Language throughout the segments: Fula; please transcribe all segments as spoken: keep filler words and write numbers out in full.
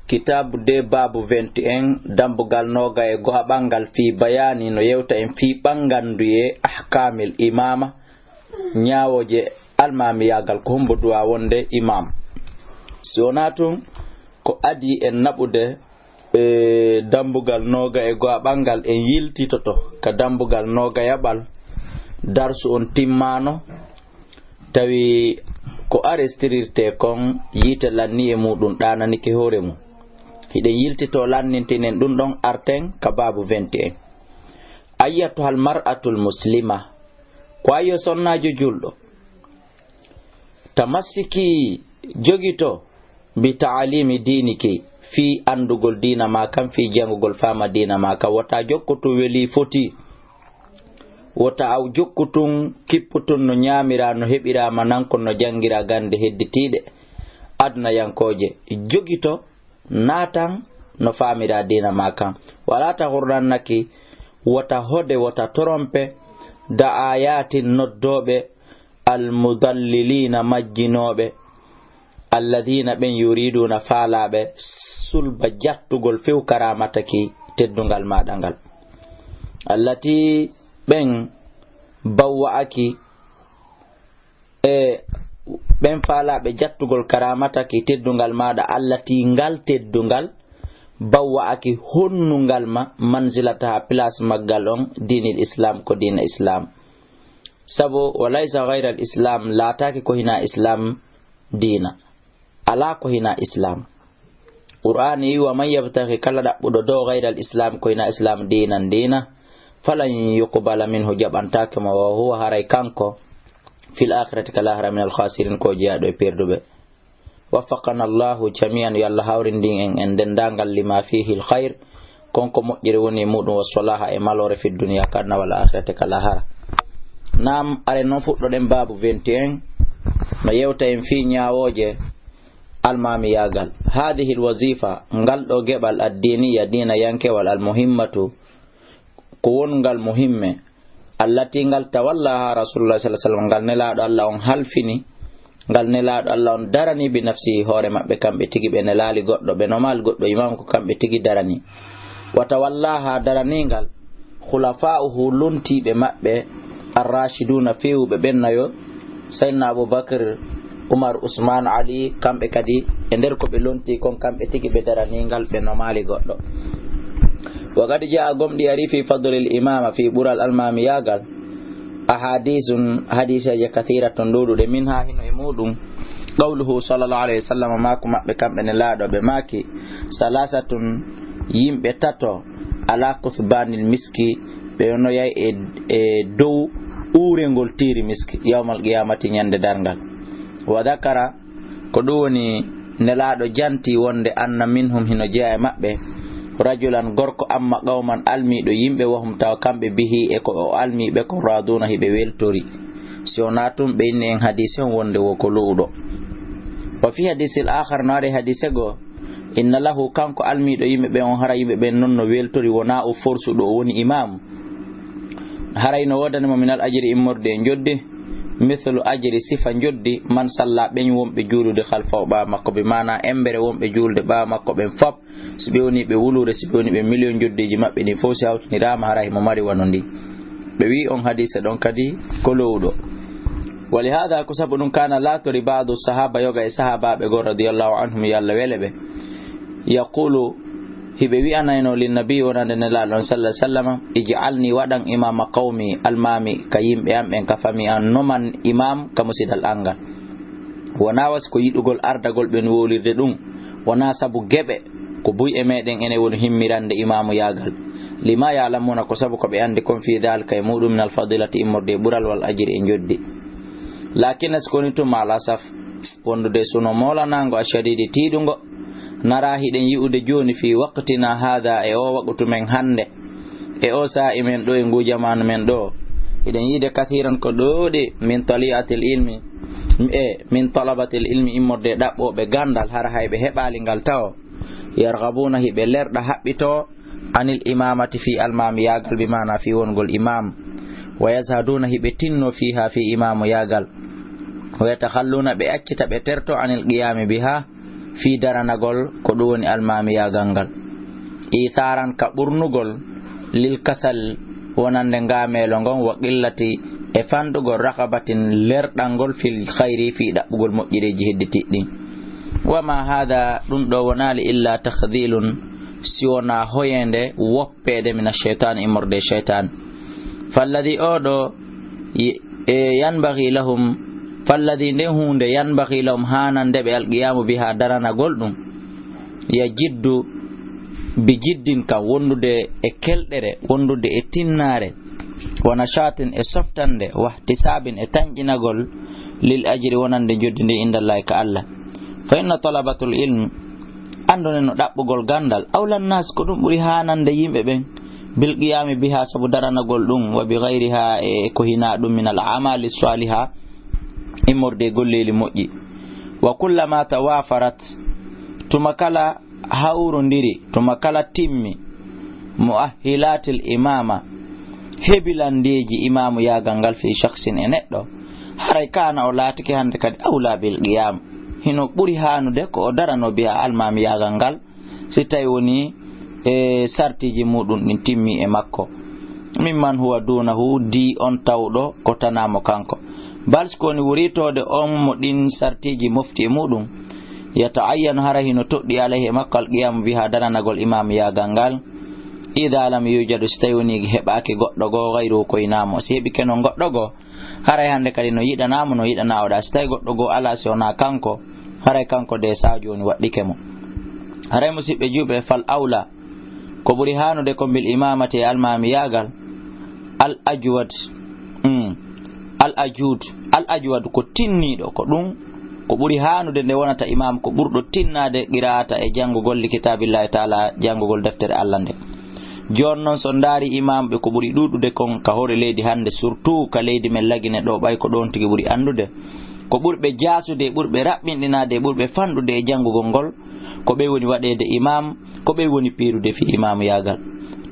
Kitaabu de baabu vingt et un, dambugal nooga e go'a ɓangal fii bayaani no yewta en fii ɓanganduyee ahkaamil imaama, ñaawooje almaamiyaagal, ko hombo duwa wonde imaam. Si wonaa tun, ko adii en naɓude, e, dambugal nooga e go'a ɓangal en yiltitoto ka dambugal nooga yaɓal, darsu on timmaano, tawi ko arestirirte kon yiite lanni e muɗum ɗaananike hoore mum. Hiɗen yiltito lannintinen ɗum ɗon arten ka baabu vingt et un. Ayyatuhal mar'atul muslima, ko a yo sonnaajo julɗo. Tamassiki, jogito, bi ta'alimi diniki, fii anndugol diina maa kan, fii janngugol faama diina maa kan. Wota jokkotu weli foti. Wota aw jokkutun, kipputun no ñaamiraa, no heɓiraa ma nan kon no janngiraa gannde hedditiiɗe aduna yankooje. Jogito, naatan no faamiraa diina maa kan. Wala taghurrannaki, wota hode, wota torompe, da'ayatin noddooɓe, almudalliliina majjinooɓe, alladina ɓen yuriduna faalaaɓe sulba jattugol few karamataki teddungal maaɗa ngal. Allati ɓen bawwa'aki e ɓen faalaaɓe jattugol karamataki teddungal maaɗa, allati ngal teddungal bawwa'aki honnungal ma manzilataha place maggal on dinil islam ko diina islam. Sabu, wa laysa ghayra al islam, laataaki ko hinaa islam diina. Alaa ko hinaa islam. Qur'aani wi, wa man yabtaghi, kala ɗaɓɓuɗo dow ghayra al islam, ko hinaa islam diinan diina, falan yuqbala minhu, jaɓantaake mo, wa huwa, haray kanko, fil akhirati, ka lahara, min al khasirin, ko jeyaaɗo e perduɓe. Waffaqana Allahu jami'an, yo Allah hawrindin en, en denndaangal, lima fihi al khayr, kon ko moƴƴere woni e muɗum, wa salaha, e maloore, fi dunya, ka aduna, wal akhirati, ka lahara. Naam, are non fuɗɗoɗen baabu vingt et un, no yewta en fii ñaawooje almaamiyaagal. Hadhihi al wazifa, ngal ɗo geɓal, addiniya, diina yankewal, al muhimmatu, ko wongal muhimme, allati ngal tawallaha Rasulullah sallallahu alaihi wasallam, ngal nelaaɗo Allah on halfini, ngal nelaaɗo Allah on darani bi nafsihi hoore maɓɓe, kamɓe tigi ɓe nelaali goɗɗo, ɓe nomaali goɗɗo imaam, ko kamɓe tigi darani. Wa tawallaha, darani ngal, khulafa'uhu, lontiiɓe maɓɓe, ar-rashiduna, feewuɓe ɓen nayo, Sayyidina Abu Bakr, Umar, Usman, Ali, kamɓe kadi e nder ko ɓe lonti kon, kamɓe tigi ɓe darani ngal, ɓe nomaali goɗɗo. Wa qad jaa, gomɗi ari, fi fadlil imama, fi ɓural almaamiyaagal, ahadisun, hadiseeje, kathiratun, ɗuuɗuɗe, minha, hino e muɗum, qawluhu sallallahu alayhi wa sallam, maaku maɓɓe kamɓe nelaaɗo, ɓe maaki, salasatun, yimɓe tato, ala kusbanil miski, ɓe onoyay e, e dow uurengol tiiri miski, yawmal qiyamati, ñande darngal. Wa dhakara, ko ɗum woni nelaaɗo janti wonde anna minhum, hino jeya e maɓɓe, rajulan, gorko, amma qawman, almiiɗo yimɓe, wahum, tawa kamɓe, bihi, e ko o almiiɓe kon, raduna, hiɓe weltori. Si wonaa tun, ɓe inni en hadise on wonde wo ko lu'uɗo. Wa fi hadisil akhar, no ari hadise goo, inna lahu, kanko almiiɗo yimɓe ɓen on, hara yimɓe ɓen non no weltori, wonaa o forsuɗo, o woni imaamu. Haray no woodani mo minal ajri, immorde e njoddi, mithlu ajri, sifa njoddi, man salla, ɓen wonɓe juulude, khalfahu, ɓaawo makko, bi maana embere wonɓe juulde ɓaawo makko ɓen fop, si ɓe woni ɓe wuluure, si ɓe woni ɓe miliyon, njoddeeji maɓɓe ɗin fof si hawtiniraama, haray mo mari wano ndi. Ɓe wi on hadise ɗon kadi ko lowɗo. Wa li hada, ko sabu ɗum, kana laatori ba'du sahaba, yoga e sahabaaɓe goo, radiyallahu anhum, yo Allah wele ɓe, yaqulu, hiɓe wi'anayno, linnabi, wonande Nelaaɗo on, sallallahu alaihi wasallam, ij'alni, waɗan, imama qawmi, almaami ka yimɓe am ɓen, ka fami an, noman imam ka musidal an ngal. Wonaa wasi ko yiɗugol ardagol ɓen wowlirde ɗum, wonaa sabu geɓe, ko buy e meɗen enen woni himmirande imaamuyaagal. Lima ya'lamuna, ko sabu ko ɓe anndi kon, fi dhalika, e muɗum, min al fadilati, immorde e ɓural, wal ajri, e njoddi. Lakin, si ko woni tun, ma'al asaf, wondude suno moolanaango, ashadidi, tiiɗungo, nara hiɗen yi'ude jooni, fi waqtina hada, e o waqtu men hannde, e o saa'i men ɗo, e ngu jamaanu men ɗo, hiɗen yi'ude kathiran, ko ɗuuɗi, min tali'atil ilmi, e min talabatil ilmi, immorde e ɗaɓɓooɓe ganndal, hara hay ɓe heɓaali ngal tawo, yarghabuna, hiɓe lerɗa, haɓɓito, anil imamati, fi almaamiyaagal, bi maana fi wongol imam, wa yazhaduna, hiɓe tinno, fiha, fi imaamuyaagal, wa yatakhalluna, ɓe accita, ɓe terto, anil qiyami biha, fii daranagol ko ɗum woni almaamiyaagal ngal. Iisaaran ka ɓurnugol lil kasal wonande ngaameelo ngon wa qillati e fanɗugol raqabatin lerɗangol fil khayri fii ɗaɓɓugol moƴƴireeji hedditiiɗi ɗin. Wa ma haada ɗum ɗo wonaali illa takhdilun si wonaa hoyeende woppeede min ash-shaytaan immorde shaytaan. Falladi o ɗo y-, e yanbaghi lahum, falladi nden huunde yanbaghi lahum haanande ɓe alqiyamu biha daranagol ɗum. Ya jiddu bi jiddin kam wondude e kelɗere, wondude e tinnaare, wa nashatin e softande, wa ihtisabin e tanƴinagol, lil ajri wonande joddi ndi indallahi ka Allah. Fa inna talabatul ilm, andude no ɗaɓɓugol gandal, awlan nas ko ɗum ɓuri haanande yimɓe ɓen, bil qiyami biha sabu daranagol ɗum, wa bi ghayriha e ko hina ɗum min al amali saliha, immorde e golleeli moƴƴi. Wa kullama tawafarat, tuma kala hawrondiri, tuma kala timmi, muahhilatil imama, hebilandeeji imaamu yaagal ngal fi shakhsin e neɗɗo, haray kana o laatike hande kadi awla bil qiyam, hino ɓuri haanude ko o darano biha almaami yaagal ngal, si tawi woni e sartiji muɗum ɗin timmi e makko. Mimman huwa dunahu, di on tawɗo ko tanamo kanko. Bal ko woni wuritoode on mo ɗin sartiji mofti e muɗum. Yata'ayyanu, hara hino toɗɗi alayhi e makko alqiyamu biha daranagol imam yaagal ngal. Ida lam yujadu, si tawi woni heɓaaki goɗɗo goo gayru ko inamo. Si heɓi kenon goɗɗo goo, haray hande kadi no yiɗanamo, no yiɗanaoɗa. Si tawi goɗɗo goo ala si wona kanko, haray kanko de sa joni waɗɗike mo. Haray musiɓɓe juuɓe, fal awla, ko ɓuri haanude ko bil imamati e almaami yaagal, al ajwad, mm, al ajud, al ajwad ko tinniiɗo, ko ɗum ko ɓuri haanude nde wonata imam ko ɓurɗo tinnaade qira'ata e janngugol li kitaabillahi taala, janngugol deftere Allah nde. Jooni noon so ndaari imamɓe ko ɓuri ɗuuɗude kon ka hoore leydi hannde, surtout ka leydi men Lagine ɗo, ɓay ko ɗoon tigi ɓuri anndude, ko ɓurɓe jaasude, ɓurɓe raɓɓinɗinaade, ɓurɓe fanɗude e janngugol ngol, ko ɓe woni waɗeede imam, ko ɓe woni piirude fii imaamu yaagal.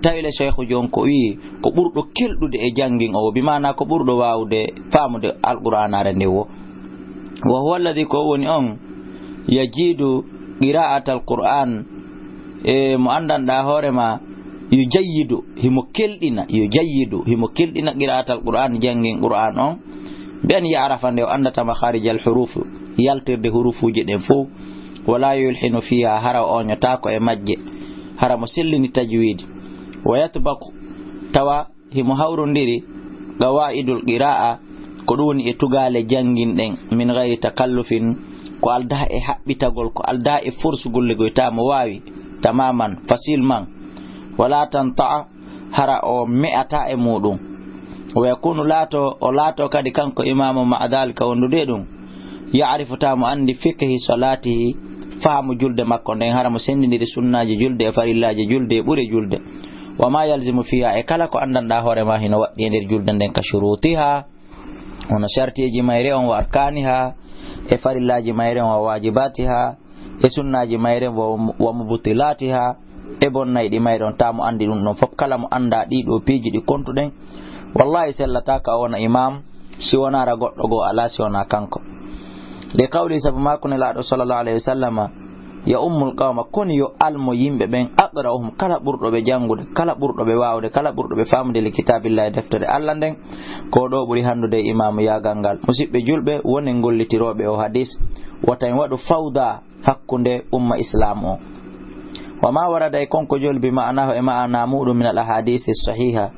Tawi le Cheikhu jon ko wi'i, ko ɓurɗo kelɗude e janngin o, bi maana ko ɓurɗo waawude faamude Alqur'aanaare nde wo. Wa huwa alladhi, ko woni on, yajidu qira'atal Qur'an, e mo anndanɗaa hoore ma, yujayyidu, himo kelɗina, yujayyidu, himo kelɗina qira'atal Qur'an, janngin Qur'an on, bi an ya'rafa, nde o anndata makharijal huruf, yaltirde hurufuuji ɗen fow, wala yulhinu fiha, hara o oñotaako e majje, hara mo sellini tajwid. Wa yatbaqu, tawa himo hawrondiri qawaidul qira'a, ko ɗum woni e tugaale janngin ɗen, min gayri takallufin, ko aldaa e haɓɓitagol, ko aldaa e forsugol, legoyta mo waawi tamaman, facilement. Wala tanta'a, hara o me'ata e muɗum. Wa yakunu, laato, o laato kadi kanko imaamu ma'a dhalika, wondude e ɗum, ya'rifu, ta mo anndi fiqhi salatihi, faamu julde makko nden, hara mo senndindiri sunnaaji julde e farillaaji julde e ɓure julde. Wa ma yalzimu fiha, e kala ko anndanɗaa hoore ma hino waɗɗi e nder julde nden, ka shurutiha, hono shartiiji mayre on, wa arkaniha, e farillaaji mayre on, wa wajibatiha, e sunnaaji mayre, wa, wa mubtilatiha, e bonnayɗi mayre on, ta mo anndi ɗum ɗon fof. Kala mo anndaa ɗii ɗoo piiji ɗi kontuɗen, wallahi sellata ka o wona imam, si wonaara goɗɗo goo alaa, si wonaa kanko. Li qawli, sabu maako Nelaaɗo sallallahu alayhi wa sallama, ya ummul qawma, koni yo almo yimɓe ɓen, aqra'uhum, kala ɓurɗo ɓe janngude, kala ɓurɗo ɓe waawde, kala ɓurɗo ɓe faamude li kitaabillahi, deftere Allah nden, ko ɗo ɓuri hanndude e imaamu yaagal ngal. Musiɓɓe julɓe, wonen gollitirooɓe o hadis, wota en waɗu fawda hakkunde umma Islam o. Wa ma warada, e kon ko jolbi, ma'anahu, e ma'ana muɗum, min al ahadisi sahiha,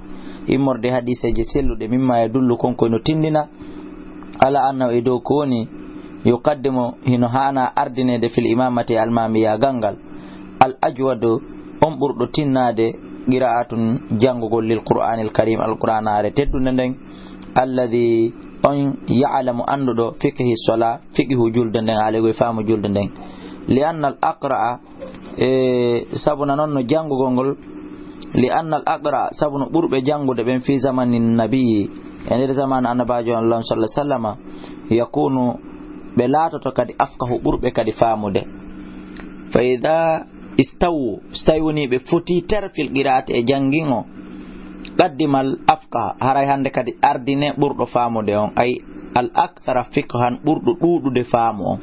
immorde hadiseeji selluɗe, mimma yadullu, kon ko no tindina, ala annahu, e dow ko woni, yuqaddimu, hino haana ardineede, fil imamati, almaami yaagal ngal, al ajwadu, on ɓurɗo tinnaade, qira'atun, janngugol, lil qur'anil karim, alqur'anaare teddunde nden, alladhi, on ya'lamu, annduɗo, fiqhi sola, fiqhu julde nden, alaygo e faamu julde nden. Li anna al aqra'a, e sabu na non no janngugol ngol, li anna al aqra'a, sabu no ɓurɓe janngude ɓen, fi zamani nabii, e nder zamanu annabaajo on lon sallallahu alaihi wasallama, yakunu, ɓe laatoto kadi afqahu, ɓurɓe kadi faamude. Fa idha istawu, so tawi woni ɓe foti ter fil qira'ati e janngin o, qaddimal afqaha, haray hannde kadi ardine ɓurɗo faamude on, ay al akthara fiqhan, ɓurɗo ɗuuɗude faamu on.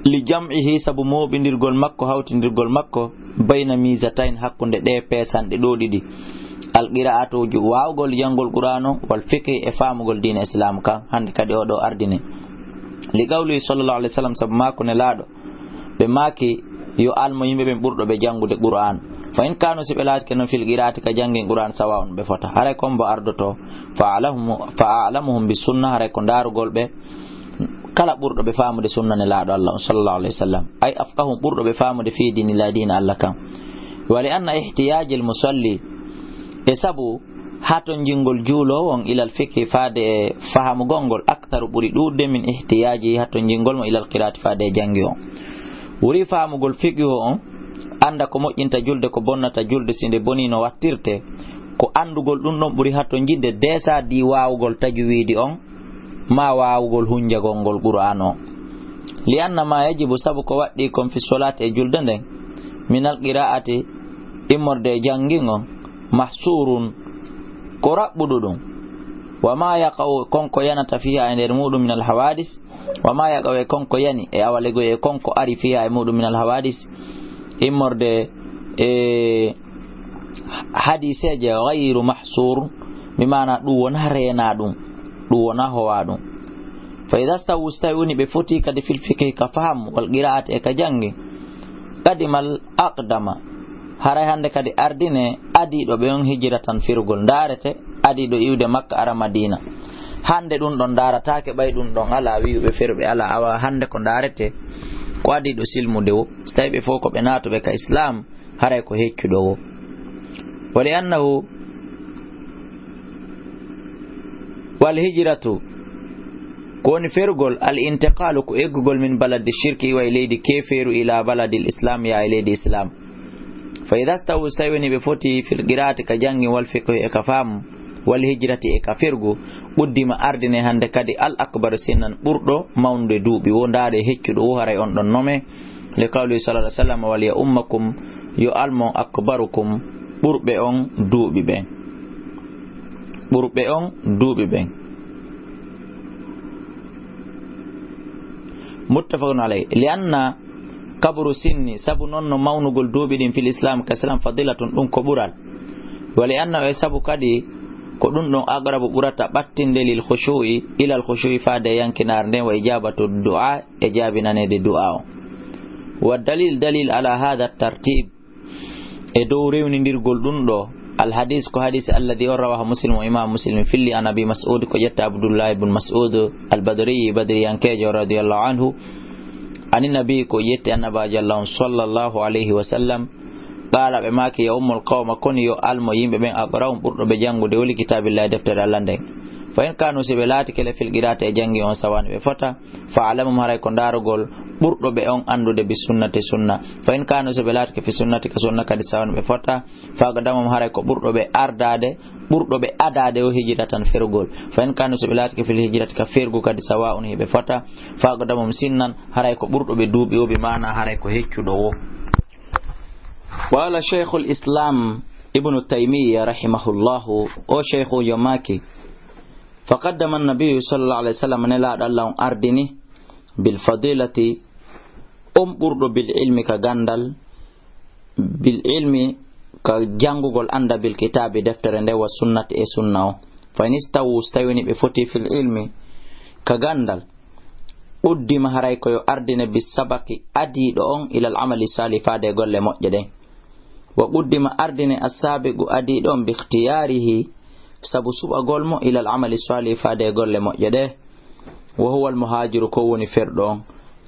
Li jam'ihi, sabu mooɓindirgol makko, hawtindirgol makko, bayna mizatayn, hakkunde ɗee peesanɗe ɗoo ɗiɗi. Al qira'atuuji, waawgol janngol Qur'aan on, wal fiqhi, e faamugol diine Islaam kan, hannde kadi oo ɗoo ardine. Li qawlihi sallallahu alayhi wa sallam, sabu maako Nelaaɗo, ɓe maaki yo almo yimɓe ɓen ɓurɗo ɓe janngude Qur'aan. Fa in kaanu, si ɓe laatike non, fil qira'ati, ka janngin Qur'aan, sawa'un, ɓe fota. Haray ko hombo ardoto, fa a'lamu-, fa a'lamuhum bis sunna, haray ko ndaarugol ɓe kala ɓurɗo ɓe faamude sunna Nelaaɗo Allah on, sallallahu alayhi wa sallam. Ay afqahum, ɓurɗo ɓe faamude fii diinillaahi, diina Allah kan. Wa li anna ihtiyaaji al musalli, e sabu hatonjingol juuloowo on ilal fiqhi, faade e fahamugol ngol, aktharu, ɓuri ɗuuɗde, min ihtiyaaji, hatonjingol mo, ilal qiraati, faade e janngi on. Ɓuri fahamugol fiqhu on, annda ko moƴƴinta julde, ko bonnata julde, si nde bonii no wattirte, ko anndugol ɗum ɗon ɓuri hatonjinde deesaadi waawugol tajwiidi on, maa waawugol hunjagol ngol Qur'aan on. Li anna ma yajibu, sabu ko waɗɗii kon, fi solaati, e julde nden, minal qiraa'ati, immorde e janngingol, mahsuurun, ko raɓɓuɗo ɗum. Wa ma yaqa'u, kon ko yanata, fiha, e nder muɗum, minal hawaadis, wa ma yaqa'u, e kon ko yani, e awalegoy, e kon ko ari, fiha, e muɗum, minal hawaadis, immorde e hadiseeje, ghayru mahsuur, bi maana ɗum wona reena ɗum, ɗum wona howa ɗum. Fa idha stawu, si tawi woni ɓe foti kadi, fil fiqhi, ka faham, wal qiraa'ati, e ka janngi, qadimal aqdama, haray hannde kadi ardine adiiɗo ɓe on, hijratan, firgol, ndaarete adiiɗo iwde Makka ara Madiina. Hannde ɗum ɗon ndaarataake, ɓay ɗum ɗon alaa wi'uɓe feruɓe alaa, awa hannde ko ndaarete ko adiiɗo silmude wo, si tawi ɓe fof ko ɓe naatuɓe ka Islaam, haray ko heccuɗo wo. Wa li annahu, wal hijratu, ko woni ferugol, al intiqaalu, ko eggugol, min baladi shirki, iwa e leydi keefeeru, ila baladil islaam, yaa e leydi islaam. Fa idha stawu, si tawi woni ɓe foti, fil qiraati, ka janngi, wal fiqhi, e ka faamu, wal hijrati, e ka fergu, quddima, ardine hannde kadi, al akbaru sinnan, ɓurɗo mawnude duuɓi wo, ndaare heccuɗo wo, haray on ɗon nome. Li qawli sallallahu alayhi wa sallam, wal ya ummakum, yo almon, akbarukum, ɓurɓe on duuɓi ɓen. Ɓurɓe on duuɓi ɓen. Muttafaqun alayh. Li anna kabru sinni, sabu non no mawnugol duuɓi ɗin fil islam, ka islam, fadilatun, ɗum ko ɓural. Wa li anna, e sabu kadi ko ɗum ɗon aqrabu, ɓurata ɓattinde, lil khushu'i, ilal khushu'i, faade e yankinaare nden, wa ijabatu du'a, e jaabinaneede du'a on. Wa dalil, dalil ala hadha tartib, e dow rewnindirgol ɗum ɗo, al hadis, ko hadis alladhi on rawaha Muslim, o imam Muslim filli, an Abi Mas'ud, ko ƴetta Abdullah ibn Mas'ud al Badri, badriyankeejo, radiyallahu anhu, ani nabi, ko ƴetti annabaajo Allah on, sallallahu alayhi wa sallam, qaala, ɓe maaki, ya ummul qawma, koni yo almo yimɓe ɓen, aqra'uhum, ɓurɗo ɓe janngude, woli kitaabillahi, deftere Allah nden. Fa in kaanu, si ɓe laatike le fil qiraati e janngi on, sawan, ɓe fota, fa alamum, haray ko ndaarugol ɓurɗo ɓe on anndude, bi sunnati, sunna. Fa in kaanu, si ɓe laatike fi sunnati, ka sunna kadi, sawan, ɓe fota, fa aqdamum, haray ko ɓurɗo ɓe ardaade, ɓurɗo ɓe adaade o, hijratan, ferugol. Fa in kaanu, si ɓe laatike fil hijrati, ka fergu kadi, sawa'un, hiɓe fota, fa aqdamum sinnan, haray ko ɓurɗo ɓe duuɓi o, bi maana haray ko heccuɗo o. Qala shaykhul islam ibnu Taymiyya rahimahullahu, o shaykhujo maaki, fa qaddama annabiyyu sallallahu alayhi wa sallam, Nelaaɗo Allah on ardini, bil fadilati, on ɓurɗo, bil ilmi, ka ganndal, bil ilmi, ka janngugol annda, bil kitaabi, deftere nde, wa sunnati, e sunna o. Fa in istawu, si tawi woni ɓe foti, fil ilmi, ka ganndal, quddima, haray ko yo ardine, bi sabaqi, adiiɗo on, ilal amali salih, faade e golle moƴƴe ɗen. Wa quddima, ardine, assaabiqu, adiiɗo on, bi ikhtiyarihi, sabu suɓagol mo, ilal amali salih, faade e golle moƴƴe ɗe. Wa huwa al muhajiru, ko woni ferɗo on.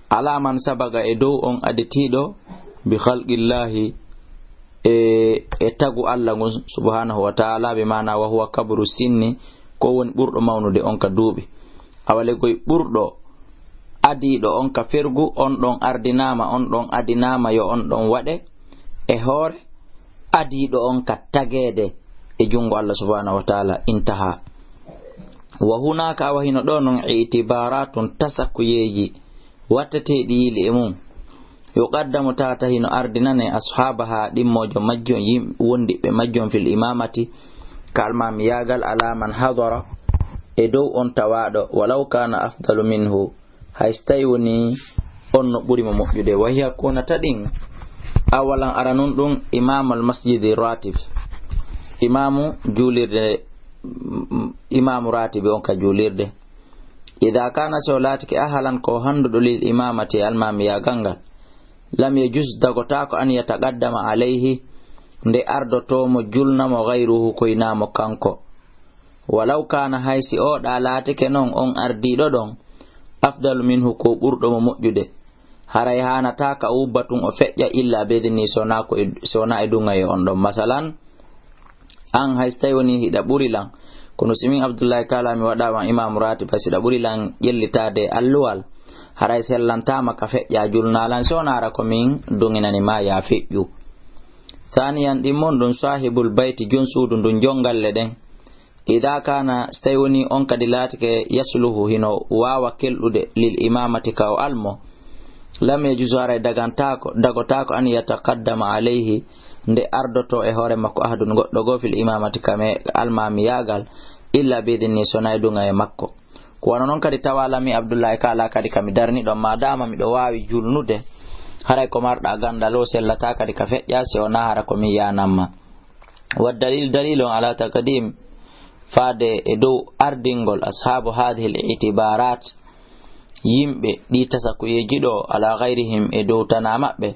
Ala man sabaqa, e dow on aditiiɗo, bi khalqillahi, e, e tagu Allah ngun, subhanahu wa ta'ala, bi maana wa huwa kabru sinni, ko woni ɓurɗo mawnude on ka duuɓi. Awa legoy ɓurɗo adiiɗo on ka fergu, on ɗon ardinaama, on ɗon adinaama yo on ɗon waɗe e hoore adiiɗo on ka tageede e junngo Allah subhanahu wa ta'ala, intaha. Wa hunaka, awa hino ɗo non, itibaratun, tasakuyeeji watteteeɗi yiili e mum. Yuqaddamu, tata hino ardinane, ashabaha, ɗimmoojo majji on, yim-, wondiɓɓe majji on, fil imamati, ka almamiyaagal, ala man hadara, e dow on tawaaɗo, walaw kana afdalu minhu, hay so tawi woni on no ɓuri mo moƴƴude. Wa hiya ko wonata ɗin, awalan aranun ɗun, imamal masjidi ratib, imamu juulirde, imamu ratibi on ka juulirde. Ida kana, si o laatike ahalan ko handuɗo lil imamati e almamiyagal ngal, lam yajuz, dagotaako an yataqaddama alayhi, nde ardoto mo julna mo gayruhu koynamo kanko. Walaw kana, hay si o ɗa laatike non on ardiɗo ɗon, afdalu minhu, ko ɓurɗo mo moƴƴude, haray haanata ka o wubba tun o feƴƴa illa bi idni, so na ko e, so na e duŋaye on ɗon. Masalan, an hay si tawi woni hiɗa ɓuri lan, kono si min Abdullahi kala mi waɗa wan imamu ratib, hay si ɗa ɓuri lan ƴellitaade alluwal, haray sellantama ka feƴƴa julna lan, so na hara ko min duŋinani ma ya feƴƴu. Thaniyan, ɗimmon ɗun, sahibul bayti, jom suudu ndun, jom galle ɗen. Ida kana, si tawi woni on kadi laatike yasluhu, hino waawa kelɗude, lil imamati, ka o almo, lam yajuz, haray dagantaako, dagotaako, an yataqaddama alayhi, nde ardoto e hoore makko, ahadun, goɗɗo goo, fil imamati, kame almamiyagal, illa bi idni, so na e duŋaye makko. Ko wano non kadi tawa lan mi Abdullahi kala kadi kami darni ɗon, ma dama miɗo waawi julnude, haray ko marɗa gandal o sellata kadi ka feƴƴa, si o na hara ko min yanamma. Wa dalil, dalil on ala taqdim, faade e dow ardingol ashabu hadhihi al itibarat, yimɓe ɗi tasakuyeji ɗo, ala ghayrihim, e dow tana maɓɓe.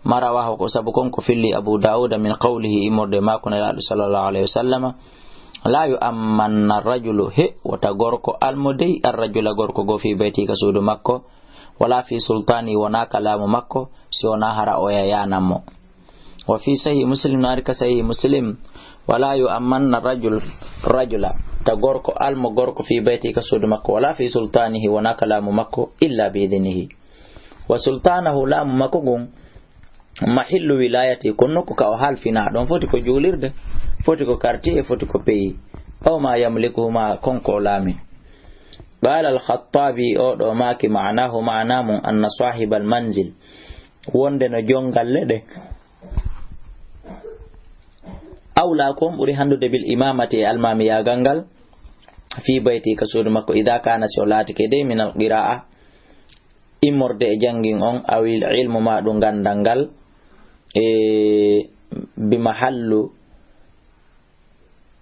Ma rawahu, ko sabu kon ko filli Abu Dawuda, min qawlihi, immorde makko Nelaaɗo sallallahu alayhi wa sallama, la yu'ammanna rajulu, he wota gorko almo dey, ar rajula, gorko goo, fi bayti, ka suudu makko, wala fi sultani, wona ka laamu makko, si wona hara oya yanan mo. Wa fi sahih Muslim, no ari ka sahih Muslim, wala yu'ammanna rajul, rajula, ta gorko almo gorko, fi bayti, ka suudu makko, wala fi sultanihi, wona ka laamu makko, illa bi idnihi. Wa sultanahu, laamu makko ngun, mahillu wilayati, ko nokku ka o halfina ɗon, foti ko juulirde, foti ko quartier, foti ko pays, aw ma yamlikuhuma, kon ko o laami. Qala al-Khattabi, o ɗo maaki, ma'nahu, ma'na mun, anna sahibal manzil, wonde no jongal leɗe, awla, ko on ɓuri handude, bil imamati, e almamiyagal ngal, fi bayti, ka suudu makko, ida kana, si o laatike dey, min al qira'a, immorde e jangin on, awil ilmu, ma ɗum gandal ngal, e bi mahallu,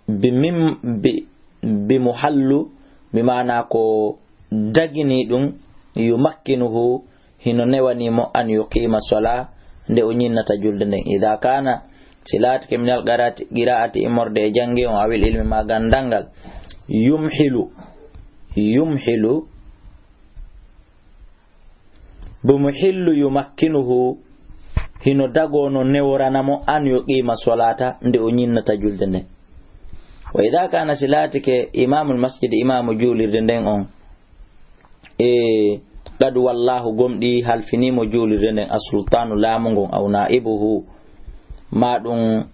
bi mim-, bi, bi muhallu, bi maana ko dagini ɗum, yumakkinuhu, hino newani mo, an yuqima sola, nde o ñinnata julde nden. Ida kana, si laatike minal qiraati, qiraati, immorde e jangin on, awil ilmi, ma gandal ngal, yumhilu, yumhilu, bi muhillu yumakkinuhu, hino dagoo no neworana mo, an yuqima solata, nde o ñinnata julde nden. Wa ida kana, si laatike, imamul masjidi, imamu juulirde nden on, e qad wallahu, gomɗi halfinimo juulirde nden, asultanu, laamu ngun, aw naibuhu, ma ɗum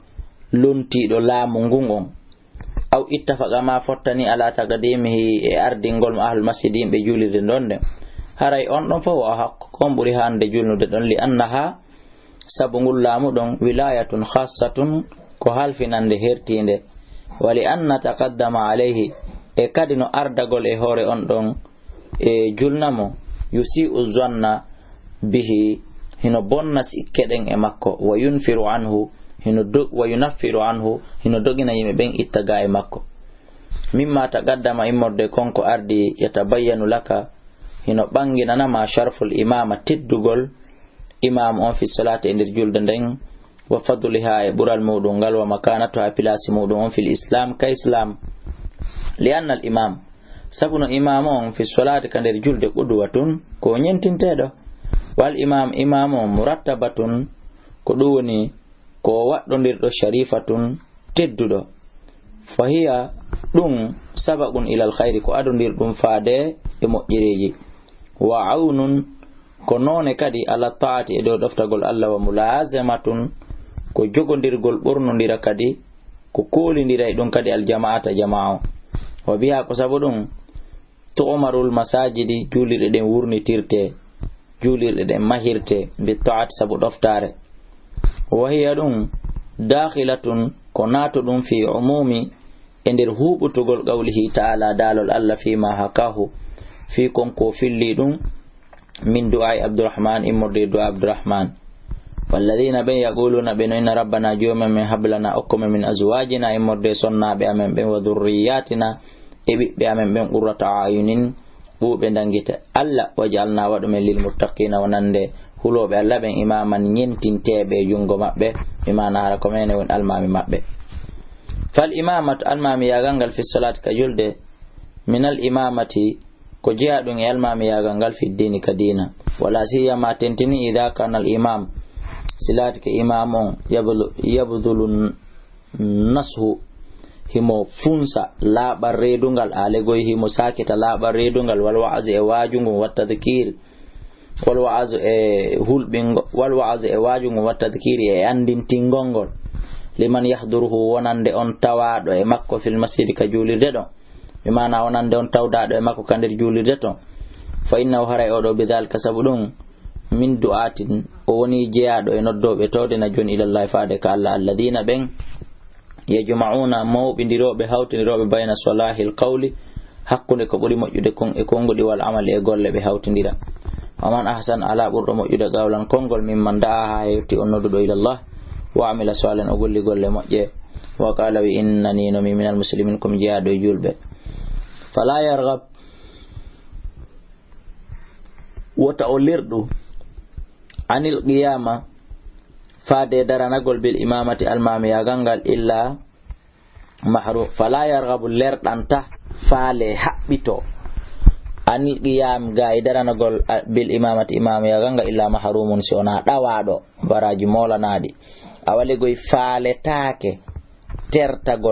lontiiɗo laamu ngun on, aw ittafaqa, ma fottani, ala taqdimihi, e ardingol mo ahlul masjid, yimɓe juulirde ndon nden, haray on ɗon fof o haqqo, ko on ɓuri hande julnude ɗon, li annaha, sabu ngol laamu ɗon, wilayatun khassatun, ko halfinande hertinde, wa li anna taqaddama alayhi, e kadi no ardagol e hoore on ɗon, e julna mo, yusi'u zanna bihi, hino bonna sikke ɗen e makko, wa yunfiru anhu, hino do-, wa yunaffiru anhu, hino dogina yimɓe ɓen itta ga e makko. Mimma taqaddama, immorde kon ko ardi, yatabayyanu laka, hino ɓanginana ma sharful imama, teddugol imam on fi salati e nder julde nden, wa fadliha e ɓural muɗum ngal, wa makanatuha e place muɗum on fil islam ka islam. Li anna al imam, sabu no imam on fi salati ka nder julde qudwatun ko ñentinteɗo. Wal imam, imam on murattabatun ko ɗum woni ko waɗɗondirɗo sharifatun tedduɗo. Fa hiya ɗum sabaqun ilal khayri ko adondirɗum faade e moƴƴereeji. Wa awnun ko noone kadi ala taati e dow ɗoftagol Allah wa mulazamatun ko jogondirgol ɓornondira kadi ko koolindira e ɗum kadi aljamaata jamaa o. Wa biha ko sabu ɗum tu'marul masajidi juulirɗe ɗen wurnitirte, juulirɗe ɗen mahirte bi taati sabu ɗoftaare. Wa hiya ɗum dakhilatun ko naatuɗum fi umumi e nder huuɓutugol qawlihi ta'ala daalol Allah fima hakahu fi kon ko filli ɗum من دعاء عبد الرحمن, immorde e du'a Abdurrahman. والذين ɓen يقولون ɓe no inna ربنا joomi amen هب لنا okku men من أزواجنا immorde e sonnaaɓe amen ɓen وذرياتنا e ɓiɓɓe amen ɓen قرة أعين ɓuuɓe ndanngite. Alla واجعلنا waɗu men للمتقين wonande hulooɓe Alla ɓen إماما ñentinteeɓe e junngo maɓɓe, bi maana hara ko menen woni almaami maɓɓe. فالإمامة almaamiyaagal ngal في الصلاة ka julde من الإمامة ko jeyaa ɗum e almaamiyaagal ngal في الدين ka diina. ولا سيما tentini إذا كان الإمام si laatike imaam on يبذل, يبذل النصح himo funsa laaɓal reedungal, aalegoy himo saakita laaɓal reedungal, والوعظ e waajungu, والتذكير والوعظ e hulɓingo, والوعظ e waajungu, والتذكير e anndintingol ngol, لمن يحضره wonande on tawaaɗo e makko في المسجد ka juulirde ɗon. Bi maana wonande on tawdaaɗo e makko ka nder juulirde ton. فإنه haray oo ɗoo بذلك sabu ɗum من دعاة o woni jeyaaɗo e noddooɓe tawde na jooni إلى الله faade ka Alla الذين ɓen يجمعون mawɓindirooɓe hawtindirooɓe بين صلاح القول hakkunde ko ɓuri moƴƴude kon e konnguɗi والعمل e golle ɓe hawtindira. ومن أحسن alaa ɓurɗo moƴƴude قولا konngol ممن دعا haa heewti on nodduɗo إلى الله وعمل صالحا o golli golle moƴƴe. وقال wi innani no min من المسلمين ko mi jeyaaɗo e juulɓe. فلا يرغب wota o lerɗu عن القيام faade daranagol بالإمامة almaamiyaagal ngal إلا محروم. فلا يرغب lerɗanta faale haɓɓito عن القيام ga e daranagol بالإمامة imaamiyaagal ngal إلا محروم si wonaa ɗawaaɗo baraaji moolanaaɗi. Awa legoy faaletaake tertagol